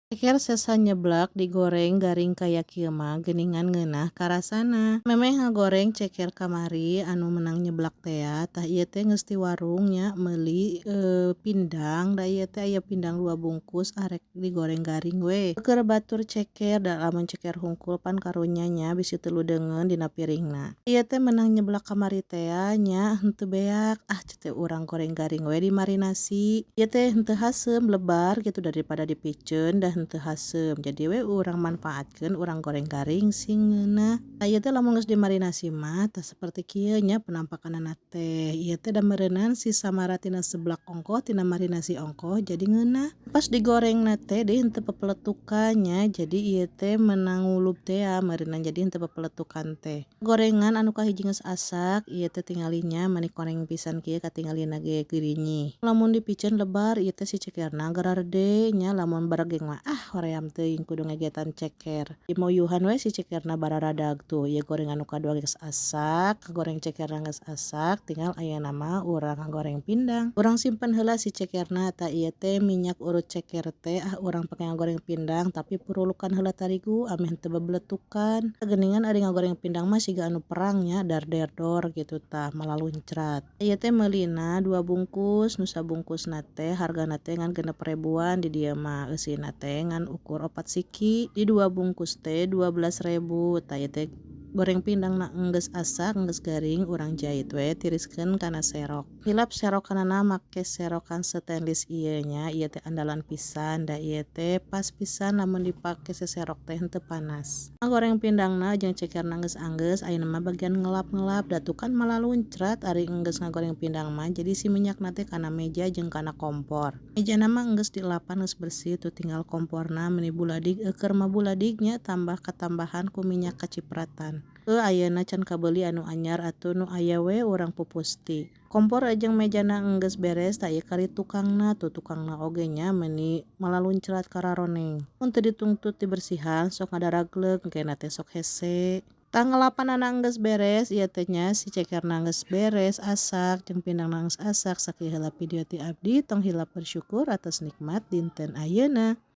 Ceker sesa nyeblak digoreng garing kaya kieu mah geuningan ngeunah karasana. Memeh ngagoreng ceker kamari anu meunang nyeblak tea, tah ieu teh geus ti warung nya meuli pindang, da ieu teh aya pindang 2 bungkus arek digoreng garing we. Keur batur ceker, da lamun ceker hungkul pan karunya nya bisi teu ludeungeun dina piringna. Ieu teh meunang nyeblak kamari tea nya henteu beak, ah cek teh urang goreng garing we dimarinasi. Ieu teh henteu haseum lebar kitu daripada dipiceun da henteu haseum, jadi we urang manfaatkeun urang goreng garing sing ngeunah. Tah, ieu teh lamun geus dimarinasi mah tah saperti kieu nya penampakanana teh. Ieu teh da meureunan si samara tina seblak ongkoh, tina marinasi ongkoh, jadi ngeunah. Pas digorengna teh deui henteu pepeletukan nya, jadi ieu teh meunang ngulub tea meureunan, jadi henteu pepeletukan teh. Gorengan anu kahiji geus asak, ieu teh tingali nya meuni koneng pisan kieu katingalina ge girinyih. Lamun dipiceun lebar ieu teh si cekerna gararede nya, lamun baregeng mah ah hoream teuing kudu ngegetan ceker. Dimoyuhan we si cekerna bararadag. Tuh, ieu gorengan nu kadua geus asak, goreng cekerna geus asak, tinggal ayeuna mah urang ngagoreng pindang. Urang simpen heula si cekerna. Tah, ieu teh minyak urut ceker teh ah urang pake ngagoreng pindang, tapi purulukan heula tarigu ameh henteu bebeletukan. Geuningan ari ngagoreng pindang mah siga anu perang nya, dar der dor gitu tah, malaluncrat. Ieu teh meulina 2 bungkus, nu sabungkusna teh hargana teh ngan 6.000-an di dieu mah, eusina teh ngan ukur 4 siki. Di 2 bungkus teh 12.000. Tah, ieu teh goreng pindang na enggeus asak, enggeus garing, urang jait we tiriskeun kana serok. Hilap serokanana make serokan stainless ieu nya, ieu teh andalan pisan, da ieu teh pas pisan lamun dipake seserok teh henteu panas. Goreng pindangna jeung cekerna geus anggeus, ayeuna mah bagian ngelap-ngelap, da tuh kan malaluncrat ari enggeus ngagoreng pindang mah, jadi si minyakna teh kana meja jeung kana kompor. Mejana mah enggeus dielapan, geus bersih tuh, tinggal komporna meuni buladig, eueuh mah buladig nya, tambah katambahan ku minyak kacipratan. Heuh, ayeuna can kabeuli anu anyar atuh, nu aya we urang pupusti. Kompor jeung mejana enggeus beres, tah ieu kari tukangna tuh, tukangna oge nya meuni malaluncrat kararoneng. Mun teu ditungtut dibersihan sok ngadaragleug, engkena teh sok hese. Tah, ngelapanana enggeus beres ieu teh nya, si cekerna geus beres asak jeung pindangna geus asak. Sakieu heula video ti abdi, tong hilap bersyukur atas nikmat dinten ayeuna.